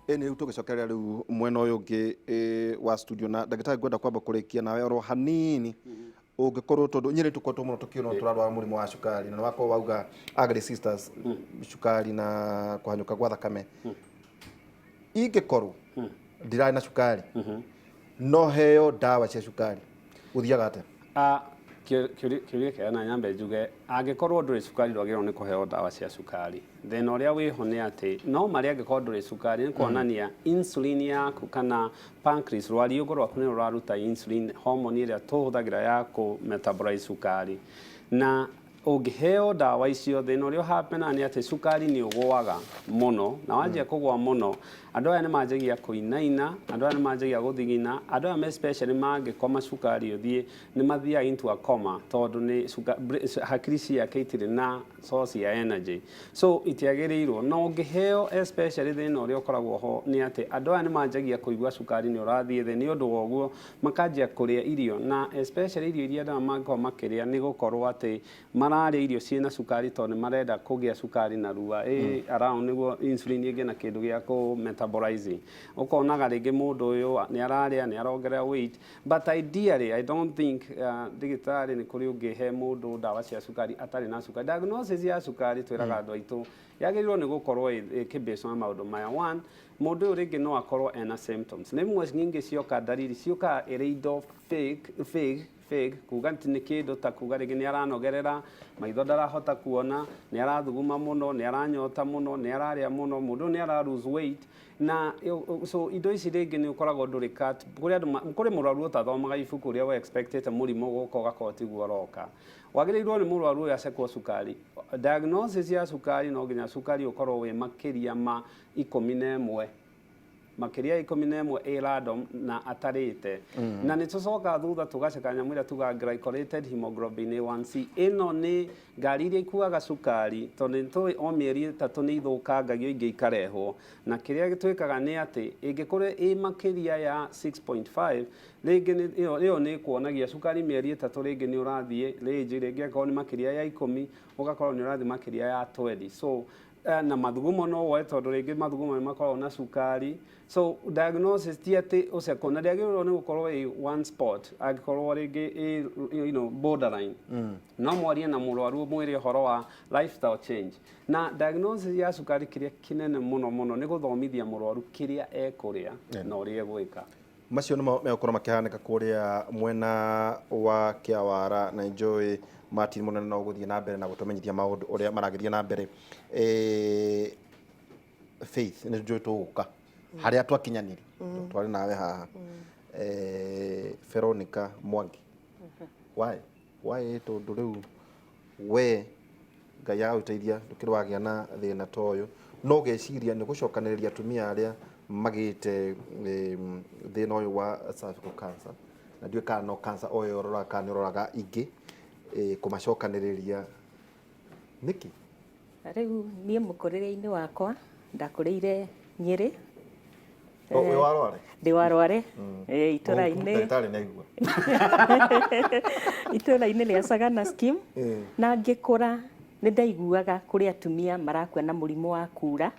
Ĩni rĩu tũgĩcokereria rĩu mwena ũyũ ũngĩ wa studio na ndagĩtarĩ, ngwenda kwamba kũrĩkia nawe oro hanini, ũngĩkorwo tondũ nyĩrĩ tũkoretwo mũno tũkĩona tũrarwara mũrimũ wa cukari, na nĩwakorwo wauga Agri Sisters, cukari na kũhanyũka gwa thakame. Ingĩkorwo ndirarĩ na cukari no heo ndawa cia cukari, gũthiaga atĩa? Ah, kĩũria kĩega, na nyambe njuge angĩkorwo ndũrĩ cukari, ndwagĩrĩirwo nĩ kũheo ndawa cia cukari. Thĩna ũrĩa wĩho nĩ atĩ no marĩa angĩkorwo ndũrĩ cukari, nĩ kuonania insulin yaku kana pancreas, rwariũngũ rwaku, nĩ rũraruta insulin, hormone ĩrĩa tũhũthagĩra ya kũ metabolize cukari. Na ũngĩheo ndawa icio, thĩna ũrĩa ũhapenaga nĩ atĩ cukari nĩ ũgũaga mũno, na wanjia kũgũa mũno, andũ aya nĩ manjagia kũinaina, andũ aya nĩ manjagia gũthigina, andũ aya especially mangĩkoma cukari ũthiĩ, nĩ mathiaga into a coma, tondũ nĩ hakiri ciake itirĩ na source ya energy. So itiagĩrĩirwo. Na ũngĩheo especially, thĩna ũrĩa ũkoragwo ho nĩ atĩ andũ aya nĩ manjagia kũigua cukari nĩ ũrathiĩ thĩ, nĩ ũndũ wa ũguo makanjia kũrĩa irio, na especially irio iria andũ aya mangĩkorwo makĩrĩa nĩ gũkorwo atĩ mararĩa irio ciĩna cukari, tondũ nĩ marenda kũgĩa cukari narua around nĩguo insulin ĩngĩ na kĩndũ gĩa kũ metabolize. Ũkonaga rĩngĩ mũndũ ũyũ nĩ ararĩa, nĩ arongerera weight, but ideally I don't think, ndagĩtarĩ, nĩ kũrĩ ũngĩhe mũndũ ndawa cia cukari atarĩ na cukari. Diagnosis ya cukari, twĩraga andũ aitũ, yagĩrĩirwo nĩ gũkorwo ĩkĩbased na maũndũ maya. One, mũndũ ũyũ rĩngĩ no akorwo ena symptoms. Rĩmwe nyingĩ cioka, ndariri ciũkaga ĩrĩ indo fake fake fake, kuga atĩ nĩ kĩndũ ta kuga rĩngĩ nĩ aranogerera maitho, ndarahota kuona, nĩ arathuguma mũno, nĩ aranyota mũno, nĩ ararĩa mũno, mũndũ ũyũ nĩ ara lose weight. Na so indo ici rĩngĩ nĩ ũkoragwo ndũrĩ cut kũrĩ andũ kũrĩ mũrwaru ũtathomaga ibuku ũrĩa we expectĩte mũrimũ gũka ũgakorwo tiguo ũroka. Wagĩrĩirwo nĩ mũrwaru ũyũ acekwo cukari. Diagnosis ya cukari, no nginya cukari ũkorwo wĩ makĩria ma 11, makĩria ya 11 ĩ random na atarĩte. Na nĩ tũcokaga thutha tũgaceka nyamũ ĩrĩa tugaga glycosylated hemoglobin A1C. Ĩno nĩ ngari iria ikuaga cukari, tondũ nĩ tũĩ o mĩeri 3 nĩ ithũkangagio, ingĩ ikarehwo. Na kĩrĩa twĩkaga nĩ atĩ ĩngĩkorwo ĩ makĩria ya 6.5 rĩngĩ ĩyo nĩ ĩkuonagia cukari mĩeri 3 rĩngĩ nĩ ũrathiĩ rĩnji. Rĩngĩ angĩkorwo nĩ makĩria ya 10, ũgakorwo nĩ ũrathiĩ makĩria ya 20. So na mathugumo no woe, tondũ rĩngĩ mathugumo nĩ makoragwo na cukari. So diagnosis ti atĩ ũcekwo, na ndĩagĩrĩirwo nĩ gũkorwo ĩ one spot. Angĩkorwo rĩngĩ ĩ borderline, no mwarie na mũrwaru, mwĩre ũhoro wa lifestyle change. Na diagnosis ya cukari, kĩrĩa kĩnene mũno mũno nĩ gũthomithia mũrwaru kĩrĩa ekũrĩa na ũrĩa egwĩka. Macio nĩmo megũkorwo makĩhanĩka kũrĩa mwena wa Kĩawara, na njũĩ Martin Mũnene no gũthiĩ na mbere na gũtũmenyithia maũndũ ũrĩa maragĩthiĩ na mbere. Faith, nĩ njũĩ tũgũka harĩa twakinyanĩri twarĩ nawe haha. Veronica Mwangi, why? Tondũ rĩu we Ngai agagũteithia, ndũkĩrĩ wagĩa na thĩna ta ũyũ, no ũgeciria nĩ gũcokanĩrĩria atumia arĩa magĩte thĩna ũyũ wa cervical cancer, na ndiũĩ kana no cancer o ĩyo ũroraga kana nĩ ũroraga ingĩ, kũmacokanĩrĩria nĩkĩ? Rĩu niĩ mũkũrĩre-inĩ wakwa ndakũrĩire Nyĩrĩ. O, wĩ wa Rware? Ndĩ wa Rware, itũra-inĩ. Ndagĩtarĩ nĩ aigua. Itũra-inĩ rĩa Sagana Scheme. Na ngĩkũra nĩ ndaiguaga kũrĩ atumia marakua na mũrimũ wa kura,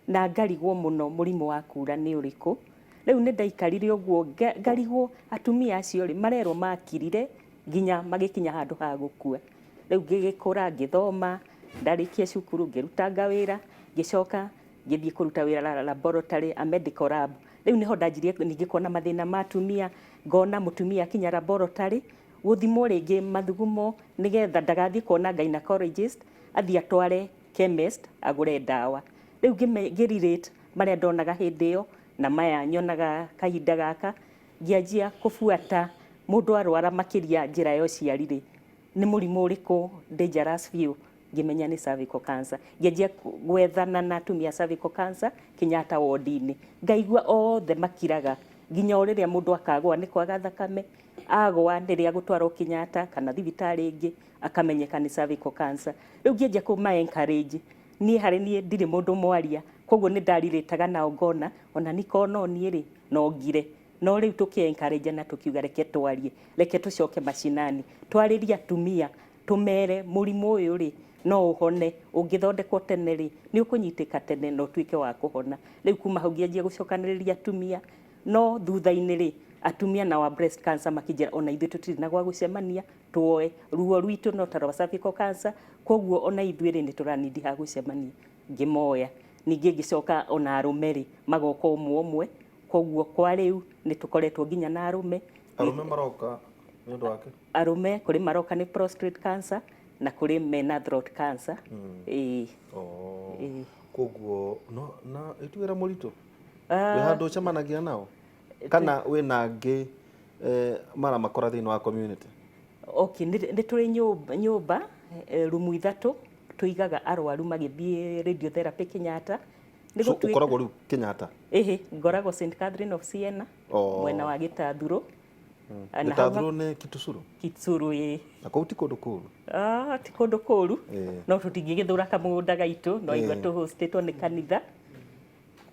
na ngarigwo mũno mũrimũ wa kura nĩ ũrĩkũ. Rĩu nĩ ndaikarire ũguo ngarigwo atumia acio rĩ marerwo makirire nginya magĩkinya handũ ha gũkua. Rĩu ngĩgĩkũra, ngĩthoma, ndarĩkia cukuru ngĩrutanga wĩra, ngĩcoka ngĩthiĩ kũruta wĩra laboratory, a medical lab. Rĩu nĩho ndanjirie ningĩ kuona mathĩna ma atumia, ngona mũtumia akinya laboratory gũthimwo rĩngĩ mathugumo nĩgetha ndagathiĩ kuona gynecologist, athiĩ atware chemist agũre ndawa. Rĩu ngĩ relate marĩa ndonaga hĩndĩ ĩyo na maya nyonaga kahinda gaka, ngĩanjia kũbuata mũndũ arwara makĩria njĩra ya ũciari rĩ, nĩ mũrimũ ũrĩkũ dangerous biũ. Ngĩmenya nĩ cervical cancer. Ngĩanjia gwethana na atumia a cervical cancer Kenyatta ward-inĩ, ngaigua othe makiraga nginya o rĩrĩa mũndũ akagũa nĩ kwaga thakame, agũa rĩrĩa gũtwarwo Kenyatta kana thibitarĩ ĩngĩ, akamenyeka nĩ cervical cancer. Rĩu ngĩanjia kũma encourage. Niĩ harĩ niĩ ndirĩ mũndũ mwaria, koguo nĩ ndarirĩtaga nao, ngona ona niko no niĩ rĩ no ngire. No rĩu tũkĩ encourage na tũkiuga reke twarie, reke tũcoke macinani, twarĩrie atumia, tũmere mũrimũ ũyũ rĩ No ũhone ũngĩthondekwo tene rĩ, nĩ ũkũnyitĩka tene na ũtuĩke wa kũhona. Rĩu kuma hau ngĩanjia gũcokanĩrĩria atumia, no thutha-inĩ rĩ, atumia na wa breast cancer makĩnjĩra ona ithuĩ tũtirĩ na gwa gũcemania tuoe ruo rwitũ no ta rwa cervical cancer, koguo ona ithuĩ rĩ nĩ tũranindi ha gũcemania. Ngĩmoya. Ningĩ ngĩcoka ona arũme rĩ magoka ũmwe ũmwe, koguo kwa rĩu nĩ tũkoretwo nginya na arũme. Arũme maroka nĩ ũndũ wake? Arũme kũrĩ maroka nĩ prostate cancer na kũrĩ mena throat cancer. Ĩĩ. Oh. Ĩĩ. Koguo no na ĩti wĩra mũritũ? Wĩ handũ ũcemanagia nao kana wĩna angĩ maramakora thĩinĩ wa community? Okay, nĩ tũrĩ nyũmba rumu ithatũ tũigaga arwaru magĩthiĩ radiotherapy Kenyatta. Nĩ So gũtuĩka- ũkoragwo rĩu Kenyatta? Ĩhĩ, ngoragwo St Catherine of Siena. Oh. Mwena wa Gĩtathurũ. Na hau Gĩtathurũ nĩ Kitusuru? Kitsuru, ĩĩ. Na kũu ti kũndũ kũru? Ah, ti kũndũ kũru. No tũtingĩgĩthũra kamũgũnda gaitũ, no igua tũhostĩtwo nĩ kanitha.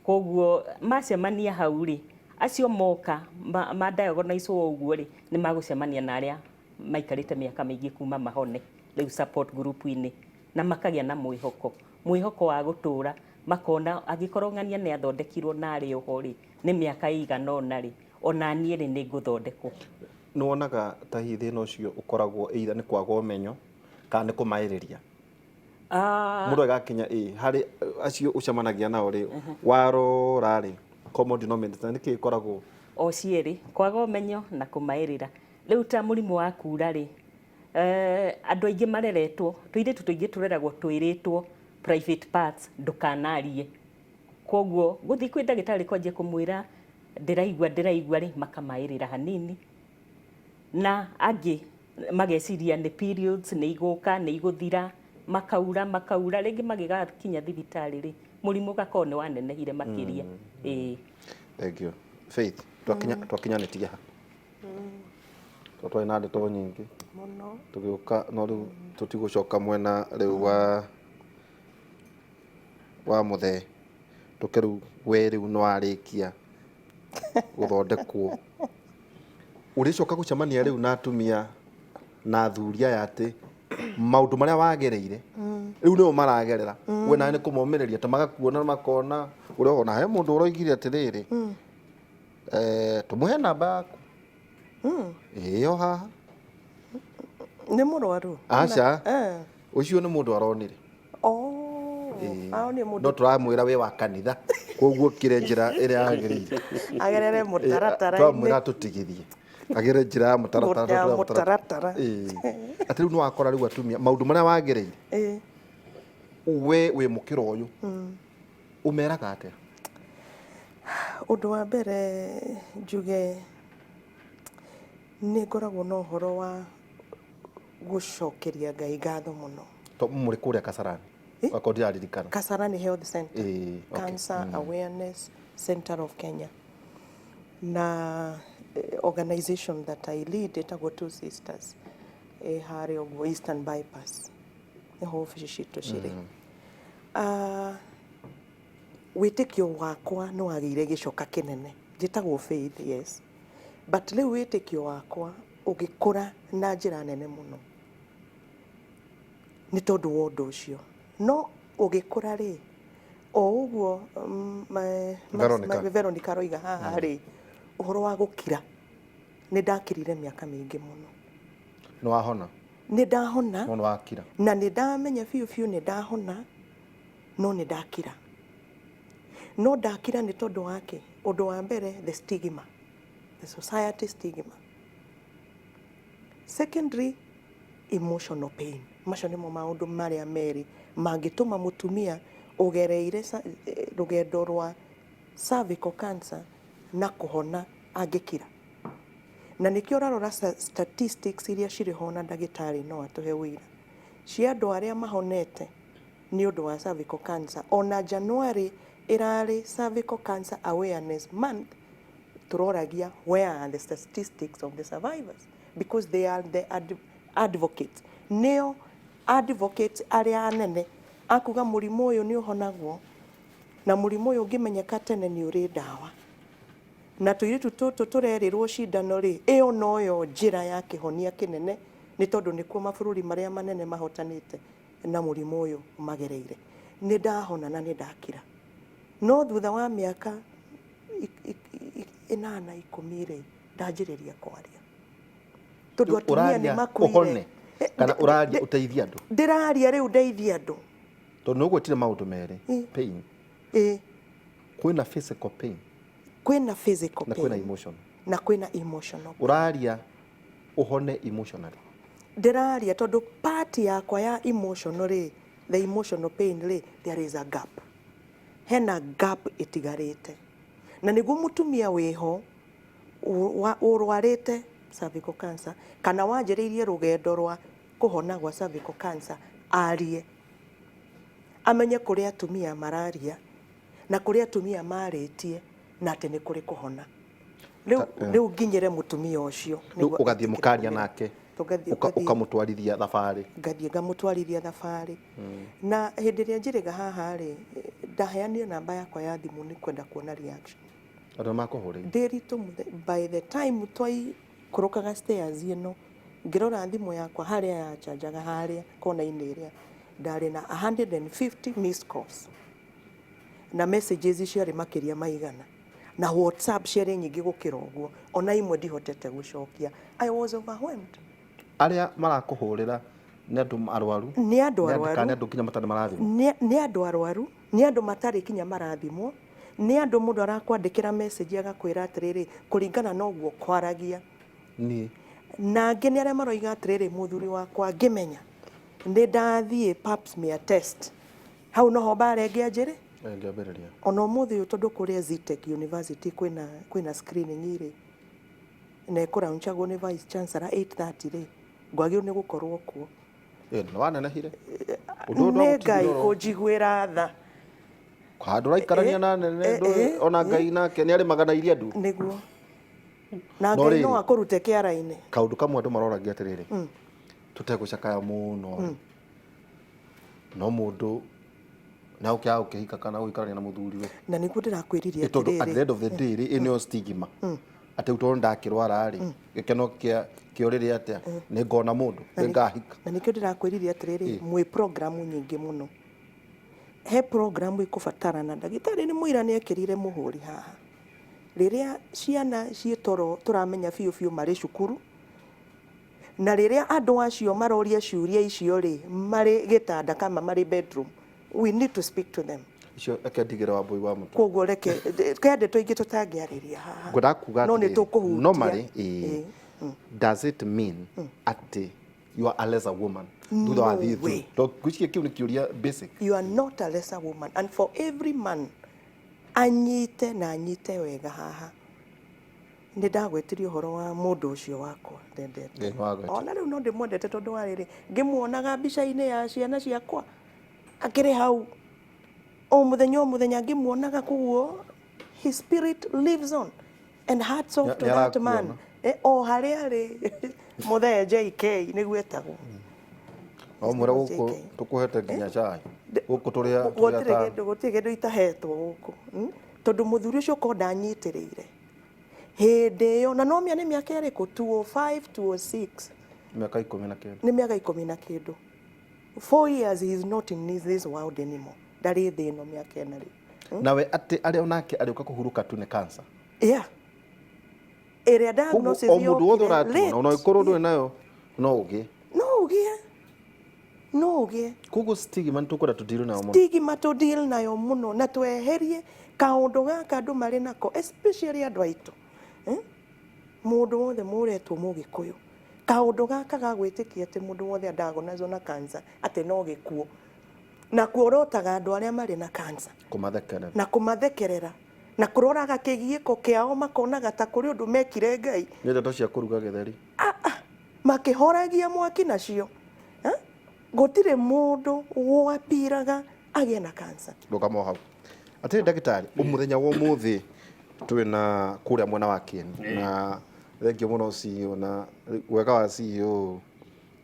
Koguo macemania hau rĩ, acio moka ma diagnose ũguo rĩ, nĩ magũcemania na arĩa maikarĩte mĩaka mĩingĩ kuma mahone rĩu support group-inĩ, na makagĩa na mwĩhoko, mwĩhoko wa gũtũra, makona angĩkorwo ng'ania nĩ athondekirwo na arĩ oho rĩ, nĩ mĩaka ĩigana ũna rĩ, ona niĩ rĩ nĩ ngũthondekwo. Nĩ wonaga ta hihi thĩna ũcio ũkoragwo either nĩ kwaga ũmenyo kana nĩ kũmaĩrĩria? Mũndũ agakinya ĩ harĩ acio ũcemanagia nao rĩ, warora rĩ, common denominator nĩ kĩ ĩkoragwo? O cierĩ, kwaga ũmenyo na kũmaĩrĩra. Rĩu ta mũrimũ wa kura rĩ, andũ aingĩ mareretwo, tũirĩtu tũingĩ tũreragwo twĩrĩtwo private parts ndũkanarie. Koguo gũthiĩ kwĩ ndagĩtarĩ kwanjia kũmwĩra ndĩraigua ndĩraigua rĩ, makamaĩrĩra hanini. Na angĩ mageciria nĩ periods, nĩ igũka, nĩ igũthira, makaura makaura, rĩngĩ magĩgakinya thibitarĩ rĩ, mũrimũ ũgakorwo nĩ wanenehire makĩria. Ĩĩ. Thank you. Faith, twakinya twakinyanĩtie ha? Tondũ twarĩ na ndeto nyingĩ mũno. Tũgĩũka, no rĩu tũtigũcoka mwena rĩu wa mũthee. Tũke rĩu we rĩu nĩ warĩkia gũthondekwo. Ũrĩcoka gũcemania rĩu na atumia na athuri aya atĩ maũndũ marĩa wagereire rĩu nĩo maragerera, we nawe nĩ kũmomĩrĩria ta magakuona makona ũrĩa ona he mũndũ ũroigire atĩrĩrĩ, tũmũhe namba yaku ĩyo haha. Nĩ mũrwaru? Aca. Ũcio nĩ mũndũ aronire. Oh, aronire mũndũ. No tũramwĩra wĩ wa kanitha, koguo kire njĩra ĩrĩa yagĩrĩire. Agerere mũtaratara-inĩ. Twamwĩra tũtigithie agere njĩra ya mũtaratara. Ya mũtaratara. Atĩ rĩu nĩ wakora rĩu atumia maũndũ marĩa wagereire we wĩ mũkĩra ũyũ, ũmeraga atĩa? Ũndũ wa mbere njuge nĩ ngoragwo na ũhoro wa gũcokeria Ngai ngatho mũno. To mũrĩ kũrĩa Kasarani? Akorwo ndiraririkana. Kasarani Health Center. Ĩĩ, okay. Cancer Awareness Center of Kenya na organization that I lead ĩtagwo Two Sisters, ĩ harĩa ũguo Eastern Bypass nĩho obici citũ cirĩ. Ah, wĩtĩkio wakwa nĩ wagĩire gĩcoka kĩnene. Njĩtagwo Faith, yes, but rĩu wĩtĩkio wakwa ũgĩkũra na njĩra nene mũno nĩ tondũ wa ũndũ ũcio. No ũgĩkũra rĩ, o ũguo Veronica. Veronica aroiga haha rĩ, ũhoro wa gũkira, nĩ ndakirire mĩaka mĩingĩ mũno. Nĩ wahona? Nĩ ndahona. No nĩ wakira? Na nĩ ndamenya biũ biũ nĩ ndahona, no nĩ ndakira. No ndakira nĩ tondũ wake, ũndũ wa mbere, the stigma, the society stigma. Secondly, emotional pain. Macio nĩmo maũndũ marĩa merĩ mangĩtũma mũtumia ũgereire rũgendo rwa cervical cancer na kũhona angĩkira. Na nĩkĩo ũrarora statistics iria cirĩ ho, na ndagĩtarĩ no atũhe ũira cia andũ arĩa mahonete nĩ ũndũ wa cervical cancer. Ona January ĩrarĩ Cervical Cancer Awareness Month, tũroragia where are the statistics of the survivors, because they are the advocates, nĩo advocates arĩa anene akuga mũrimũ ũyũ nĩ ũhonagwo, na mũrimũ ũyũ ũngĩmenyeka tene nĩ ũrĩ ndawa, na tũirĩtu tũtũ tũrerĩrwo cindano rĩ, ĩyo noyo njĩra ya kĩhonia kĩnene, nĩ tondũ nĩkuo mabũrũri marĩa manene mahotanĩte. Na mũrimũ ũyũ magereire. Nĩ ndahona na nĩ ndakira. No thutha wa mĩaka 8, 10 rĩ, ndanjĩrĩria kwaria. Tondũ atumia nĩ Ũraria makuire. ũhone kana ũraria ũteithie andũ? Ndĩraria rĩu ndeithie andũ. Tondũ nĩ ũgwĩtire maũndũ merĩ, pain. Kwĩna physical pain. Kwĩna physical na kwĩna pain. Emotional. Na kwĩna emotional. Ũraria ũhone emotionally? Ndĩraria tondũ part yakwa ya emotional rĩ, the emotional pain rĩ, there is a gap, hena gap ĩtigarĩte, na nĩguo mũtumia wĩho ũrwarĩte cervical cancer kana wanjĩrĩirie rũgendo rwa kũhona gwa cervical cancer arie, amenye kũrĩ atumia mararia na kũrĩ atumia marĩtie na atĩ nĩ kũrĩ kũhona. Rĩu rĩu nginyĩre mũtumia ũcio. Rĩu nĩguo ũgathiĩ etĩkĩre mũkaria kũmĩra. Nake. Tũgathiĩ ngathiĩ. Ũkamũtwarithia thabarĩ. Ngathiĩ ngamũtwarithia thabarĩ, na hĩndĩ ĩrĩa njĩrĩga haha rĩ, ndaheanire namba yakwa ya thimũ nĩ kwenda kuona reaction. Andũ makũhũrĩire? Ndĩritũ by the time twaikũrũkaga stairs ĩno, ngĩrora thimũ yakwa harĩa yachanjaga, harĩa kona-inĩ ĩrĩa, ndarĩ na 150 missed calls na messages ciarĩ makĩria ma 100, na WhatsApp ciarĩ nyingĩ gũkĩra ũguo, ona imwe ndihotete gũcokia. I was overwhelmed. Arĩa marakũhũrĩra nĩ andũ arwaru? Nĩ andũ Nĩ kana arwaru. nĩ andũ nginya matarĩ marathimwo? Nĩ andũ arwaru, nĩ andũ matarĩ kinya marathimwo, nĩ andũ mũndũ arakwandĩkĩra message agakwĩra atĩrĩrĩ, kũringana na ũguo kwaragia. Niĩ. Na angĩ nĩ arĩa maroiga atĩrĩrĩ, mũthuri wakwa ngĩmenya nĩ ndathiĩ pap smear test, hau noho mbara ĩngĩ yanjĩrĩ. Ngĩambĩrĩria. Ona ũmũthĩ ũyũ, tondũ kũrĩa Zetech University kwĩna screening rĩ, na ĩkũraunchagwo nĩ vice chancellor 8:30 rĩ, ngwagĩrĩirwo nĩ gũkorwo kuo. Ĩ, nĩ wanenehire ũndũ ũyũ. Nĩ Ngai Ndwagũtigire oro kũnjiguĩra tha. Handũ ũraikarania na nene. Ona Ngai nake nĩ arĩmaga na iria ndu. Nĩguo na No Ngai no rĩrĩ, akũrute kĩara-inĩ. Kaũndũ kamwe andũ maroragia atĩrĩrĩ, tũtegũcakaya mũno rĩ, no mũndũ na ũkĩaga gũkĩhika kana gũikarania na mũthuriwe? Na nĩguo ndĩrakwĩririe. Tondũ at the atĩrĩrĩ, end of the day rĩ, ĩ nĩyo stigma atĩ rĩu tondũ ndakĩrwara rĩ, gĩkeno kĩa kĩo rĩrĩ atĩa, nĩ ngona mũndũ, nĩ ngahika? Na nĩkĩo ndĩrakwĩririe atĩrĩrĩ, mwĩ programu nyingĩ mũno, he programu ĩkũbatarana. Ndagĩtarĩ nĩ mũira nĩ ekĩrire mũhũri haha rĩrĩa ciana ciĩ toro, tũramenya biũ biũ marĩ cukuru, na rĩrĩa andũ acio maroria ciũria icio rĩ, marĩ gĩtanda kama marĩ bedroom, we need to speak to them. Icio reke ndigĩre Wambũi wa mũtwe. Koguo reke ke ndeto ingĩ tũtangĩarĩria haha. Ngwendaga kuga no nĩ atĩrĩrĩ, tũkũhutia. Normally, ĩĩ, does it mean atĩ you are a lesser woman thutha wa No thiĩ way. through? Tondũ ngwĩciria kĩu nĩ kĩũria basic. You are not a lesser woman, and for every man anyite na anyite wega haha, nĩ ndagwetirie ũhoro wa mũndũ ũcio wakwa ndendete. Ĩĩ, nĩwagweta. Ona rĩu no ndĩmwendete, tondũ wa rĩrĩ, ngĩmuonaga mbica-inĩ ya ciana ciakwa akĩrĩ hau o mũthenya o mũthenya ngĩmuonaga, koguo his spirit lives on, and hats off to that man. Nĩarakuona. O harĩa arĩ, mũthee JK nĩguo etagwo. No mwĩre gũkũ JK. Tũkũhete nginya cai gũkũ tũrĩa Gũtirĩ tũrĩa kĩndũ, gũtirĩ kĩndũ itahetwo gũkũ. Tondũ mũthuri ũcio korwo ndanyitĩrĩire hĩndĩ ĩyo, na no mĩa nĩ mĩaka ĩrĩkũ, 205, 206? Mĩaka 19. Nĩ mĩaka 10 na kĩndũ, 4 years. He is not in this world anymore, ndarĩ thĩ ĩno mĩaka 4 rĩu. Nawe atĩ arĩ onake arĩũka kũhurũka tu nĩ cancer? Yeah, ĩrĩa Koguo diagnosis o mũndũ wothe yokire ũratuona, late. ona ũngĩkorwo ndũrĩ nayo, no ũgĩe? No ũgĩe, no ũgĩe. Koguo stigma nĩ tũkwenda tũdeal nayo mũno. Stigma to deal nayo mũno, na tweherie kaũndũ gaka andũ marĩ nako, especially andũ aitũ, eh? Mũndũ wothe mũretwo mũgĩkũyũ, kaũndũ gaka ga gwĩtĩkia atĩ mũndũ wothe adiagnosed na cancer atĩ no gĩkuũ, na kuorotaga andũ arĩa marĩ na cancer. Kũmathekerera. Na kũmathekerera na kũroraga kĩgiĩko kĩao, makonaga ta kũrĩ ũndũ mekire Ngai. Nĩ ndeto cia kũruga gĩtheri. Ah, ah, makĩhoragia mwaki nacio. Eh? Gũtirĩ mũndũ wapiraga agĩe na cancer. Rũgama hau atĩrĩ, ndagĩtarĩ, mũthenya wa ũmũthĩ twĩ na kũrĩa mwena wa Kieni, na thengio mũno CEO, na wega wa CEO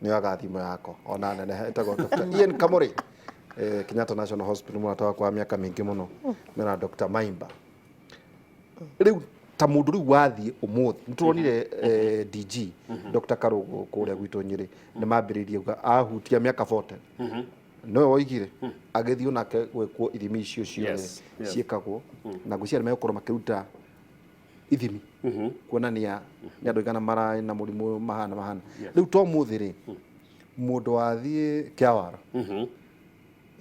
nĩ oyaga thimũ yakwa ona nene. Etagwo Dr. Ian Kamori, Kenyatta National Hospital, mũrata wakwa wa mĩaka mĩingĩ mũno, mena Dr. Maimba. Rĩu ta mũndũ rĩu wathiĩ ũmũthĩ, nĩ tũronire DG Dr. Karũgũ kũrĩa gwitũ Nyĩrĩ nĩ mambĩrĩirie kuga ahutia mĩaka 40. Nĩwe woigire agĩthiĩ onake gwĩkwo ithimi icio ciothe ciĩkagwo, na ngwĩciria nĩ megũkorwo makĩruta ithimi kuonania nĩ andũ aigana mararĩ na mũrimũ ũyũ mahana mahana. Rĩu to mũthĩ rĩ, mũndũ wathiĩ kĩawara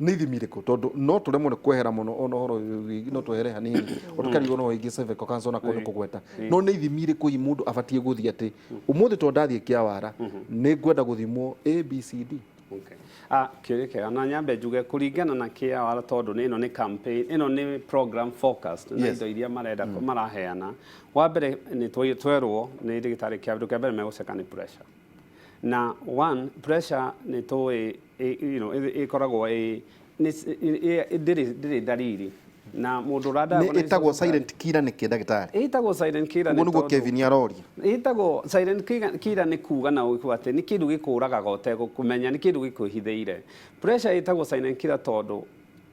nĩ ithimi irĩkũ? Tondũ no tũremwo nĩ kwehera mũno ona ũhoro ũyũ no twehere hanini ũtũkarigwo no wĩgiĩ cervical cancer ona nĩ kũgweta, no nĩ ithimi irĩkũ hihi mũndũ abatiĩ gũthiĩ atĩ ũmũthĩ tondũ ndathiĩ kĩawara nĩ ngwenda gũthimwo A B C D? Okay. Ah, kĩũria kĩega, na nyambe njuge kũringana na kĩawara, tondũ nĩ ĩno nĩ campaign, ĩno nĩ program focused na indo iria marenda maraheana. Wa mbere nĩ twerwo nĩ ndagĩtarĩ kĩndũ kĩa mbere megũceka nĩ pressure. Na one pressure nĩ tũĩ ĩkoragwo ĩ ndĩrĩ ndariri na mũndũ ũra Nĩ ĩtagwo silent killer nĩkĩ, ndagĩtarĩ? Ĩtagwo silent killer Ũguo nĩguo Kevin aroria. Ĩtagwo silent killer nĩ kuga na ũguo atĩ nĩ kĩndũ gĩkũragaga ũtegũkũmenya, nĩ kĩndũ gĩkwĩhithĩire. Pressure ĩtagwo silent killer tondũ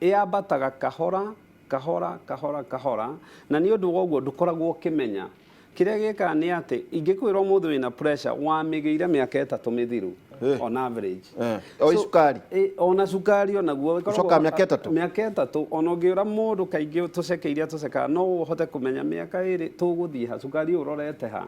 ĩambataga kahora kahora kahora kahora, na nĩ ũndũ wa ũguo ndũkoragwo ũkĩmenya. Kĩrĩa gĩkaga nĩ atĩ ingĩkwĩra ũmũthĩ wĩna pressure, wamĩgĩire mĩaka 3 mĩthiru on average. O cukari? Ona cukari onaguo. Ũcokaga mĩaka 3? Mĩaka 3. Ona ũngĩũra mũndũ kaingĩ tũceke iria tũcekaga, no ũhote kũmenya mĩaka 2 tũgũthiĩ ha, cukari ũyũ ũrorete ha.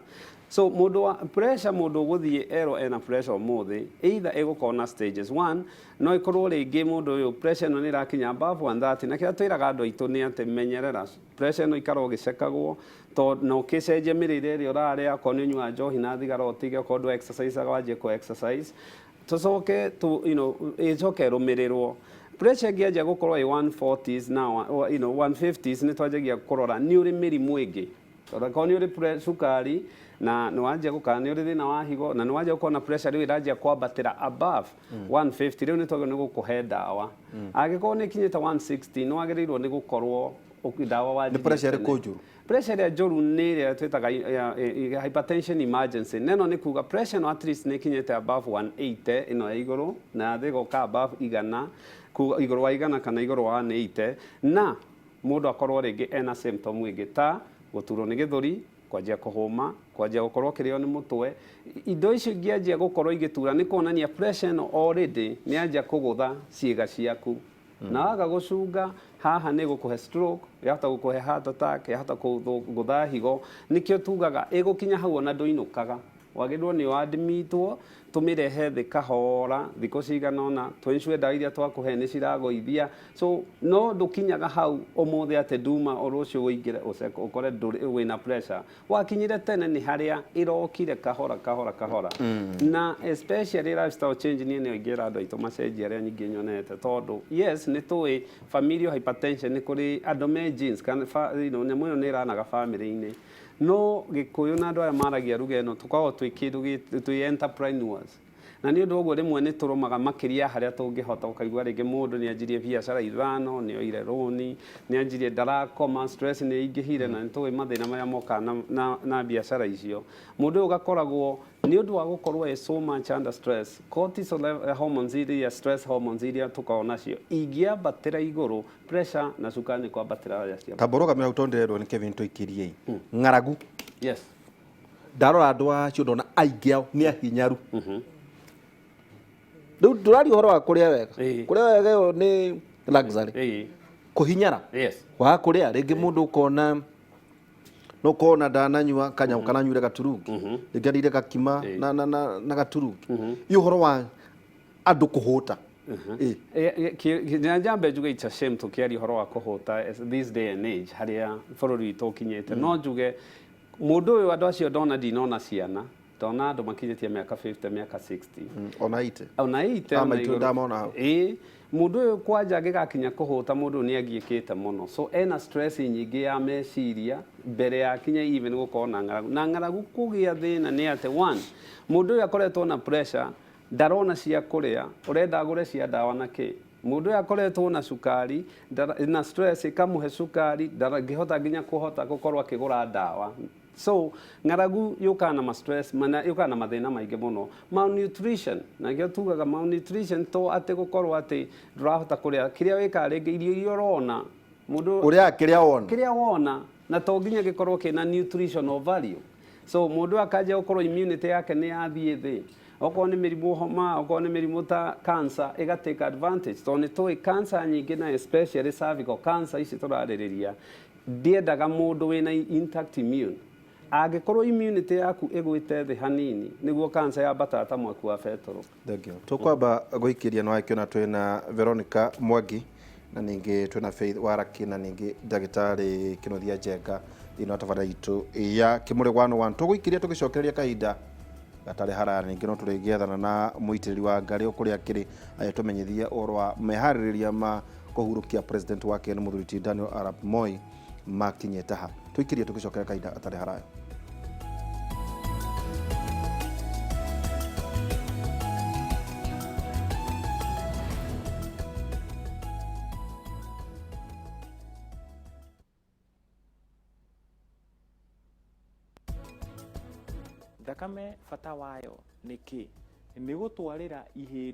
So mũndũ wa pressure, mũndũ ũgũthiĩ erwo ena pressure ũmũthĩ, either ĩgũkorwo na stages one, no ĩkorwo rĩngĩ mũndũ ũyũ pressure ĩno nĩ ĩrakinya above 130. Na kĩrĩa twĩraga andũ aitũ nĩ atĩ menyerera pressure ĩno, ikara ũgĩcekagwo tondũ na ũkĩcenjia mĩrĩre ĩrĩa ũrarĩa. Okorwo nĩ ũnyuaga njohi na thigara ũtige, okorwo ndũ exercise wanjie kũ exercise, tũcoke tu ĩcoke ĩrũmĩrĩrwo. Pressure ĩngĩanjia gũkorwo ĩ 140s na 150s, nĩ twanjagia kũrora nĩ ũrĩ mĩrimũ ĩngĩ, tondũ angĩkorwo nĩ ũrĩ cukari na nĩ wanjia gũkana nĩ ũrĩ thĩna wa higo na nĩ wanjia gũkorwo na pressure rĩu ĩranjia kwambatĩra above 150, rĩu nĩ twagĩrĩirwo nĩ gũkũhe ndawa. Angĩkorwo nĩ ĩkinyĩte 160, nĩ wagĩrĩirwo nĩ gũkorwo ndawa Nĩ wanjirie pressure tene. ĩrĩkũ njũru? Pressure ĩrĩa njũru nĩ ĩrĩa twĩtaga hypertension emergency, na ĩno nĩ kuga pressure ĩno at least nĩ ĩkinyĩte above 180 ĩno ya igũrũ, na thĩ ĩgoka above 100, kuga igũrũ wa 100 kana igũrũ wa 180, na mũndũ akorwo rĩngĩ ena symptom ĩngĩ ta gũturwo nĩ gĩthũri, kwanjia kũhũma, kwanjia gũkorwo ũkĩrĩo nĩ mũtwe. Indo icio ingĩanjia gũkorwo igĩtura, nĩ kuonania pressure ĩno already nĩ yanjia kũgũtha ciĩga ciaku, na waga gũcunga haha nĩ gũkũhe stroke, yahota gũkũhe heart attack, yahota kũgũtha higo. Nĩkĩo tugaga ĩgũkinya hau ona ndũinũkaga, wagĩrĩirwo nĩ wadmitwo, tũmĩrehe thĩ kahora thikũ cigana ũna, twensure ndawa iria twakũhe nĩ ciragũithia. So no ndũkinyaga hau ũmũthĩ atĩ nduma o rũciũ ũingĩre ũkore wĩna pressure. Wakinyire tene nĩ harĩa ĩrokire kahora kahora kahora, na especially lifestyle change. Niĩ nĩyo ingĩra andũ aitũ macenjie arĩa nyingĩ nyonete, tondũ yes, nĩ tũĩ familial hypertension nĩ kũrĩ andũ me genes kana nyamũ ĩno nĩ ĩranaga family-inĩ, no Gĩkũyũ na andũ aya maragia ruga ĩno tũkoragwo twĩ kĩndũ twĩ entrepreneurs, na nĩ ũndũ wa ũguo rĩmwe nĩ tũrũmaga makĩria harĩa tũngĩhota. Ũkaigua rĩngĩ mũndũ nĩ anjirie biacara ithano, nĩ oire rũni, nĩ anjirie, ndarakoma, stress nĩ ĩingĩhire, na nĩ tũĩ mathĩna marĩa mokaga na biacara icio. Mũndũ ũyũ ũgakoragwo nĩ ũndũ wa gũkorwo e so much under stress, cortisol hormones iria, stress hormones iria tũkoragwo nacio ingĩambatĩra igũrũ, pressure na cukari nĩ kwambatĩra cia. Tamba ũrũgamĩra hau tondũ ndĩrerwo nĩ Kevin tũikĩrie ng'aragu. Yes. Ndarora andũ acio ndona aingĩ ao nĩ ahinyaru. Rĩu ndũraria ũhoro wa kũrĩa wega. Kũrĩa wega ĩyo nĩ luxury. Kũhinyara waga kũrĩa rĩngĩ, mũndũ ũkona no kona ndananyua kanyamũ kana anyuire gaturungi, rĩngĩ arĩire gakima na gaturungi. Ĩ ũhoro wa andũ kũhũta? Na njambe njuge it's a shame tũkĩaria ũhoro wa kũhũta this day and age harĩa bũrũri witũ ũkinyĩte. No njuge mũndũ ũyũ, andũ acio ndona, ndinona ciana, ndona andũ makinyĩtie mĩaka 50, mĩaka 60. Ona ite. Ona 80. Ah, ona maitũ igũrũ. Ndamona hau. Ĩĩ, mũndũ ũyũ kwanja angĩgakinya kũhũta, mũndũ ũyũ nĩ agiĩkĩte mũno, so ena stress nyingĩ ya meciria mbere ya kinya even gũkorwo na ng'aragu. Na ng'aragu kũgĩa thĩna nĩ atĩ one, mũndũ ũyũ akoretwo na pressure, ndarona cia kũrĩa, ũrenda agũre cia ndawa na kĩ. Mũndũ ũyũ akoretwo na cukari na stress ĩkamũhe cukari, ndangĩhota nginya kũhota gũkorwo akĩgũra ndawa. So ng'aragu yũkaga na ma stress mana, yũkaga na mathĩna maingĩ mũno, malnutrition. Na nĩkĩo tugaga malnutrition to atĩ gũkorwo atĩ ndũrahota kũrĩa kĩrĩa wĩkaga, rĩngĩ irio iria ũrona mũndũ Ũrĩa kĩrĩa wona. Kĩrĩa wona, na to nginya gĩkorwo kĩna nutritional value. So mũndũ akanjia gũkorwo immunity yake nĩ yathiĩ thĩ. Okorwo nĩ mĩrimũ homa, okorwo nĩ mĩrimũ ta cancer, ĩga take advantage, tondũ nĩ tũĩ cancer nyingĩ na especially cervical cancer ici tũrarĩrĩria, ndiendaga mũndũ wĩna intact immune. Angĩkorwo immunity yaku ĩgwĩte thĩ hanini, nĩguo cancer yambataga ta mwaki wa betũrũ. Thank you. Tukwamba guikiria no akiona twina Veronica Mwangi na ningi twina Faith Waraki na ningi ndagitari Kinuthia Njenga thiini wa tabarĩra itũ ya Kimũrĩ 101. Tũgũikiria tũgĩcokereria kahinda gatarĩ haraya, ningĩ no tũrĩgĩethana na mũitĩrĩri wa ngarĩ o kũrĩa akĩrĩ agĩtũmenyithia ũhoro wa meharĩrĩria ma kũhurũkia president wa Kenya mũthuri ti Daniel Arap Moi makinyĩte ha. Tũikirie tũgĩcokeria kahinda gatarĩ haraya. Thakame bata wayo nĩ kĩ? Nĩ gũtwarĩra ihĩndĩ.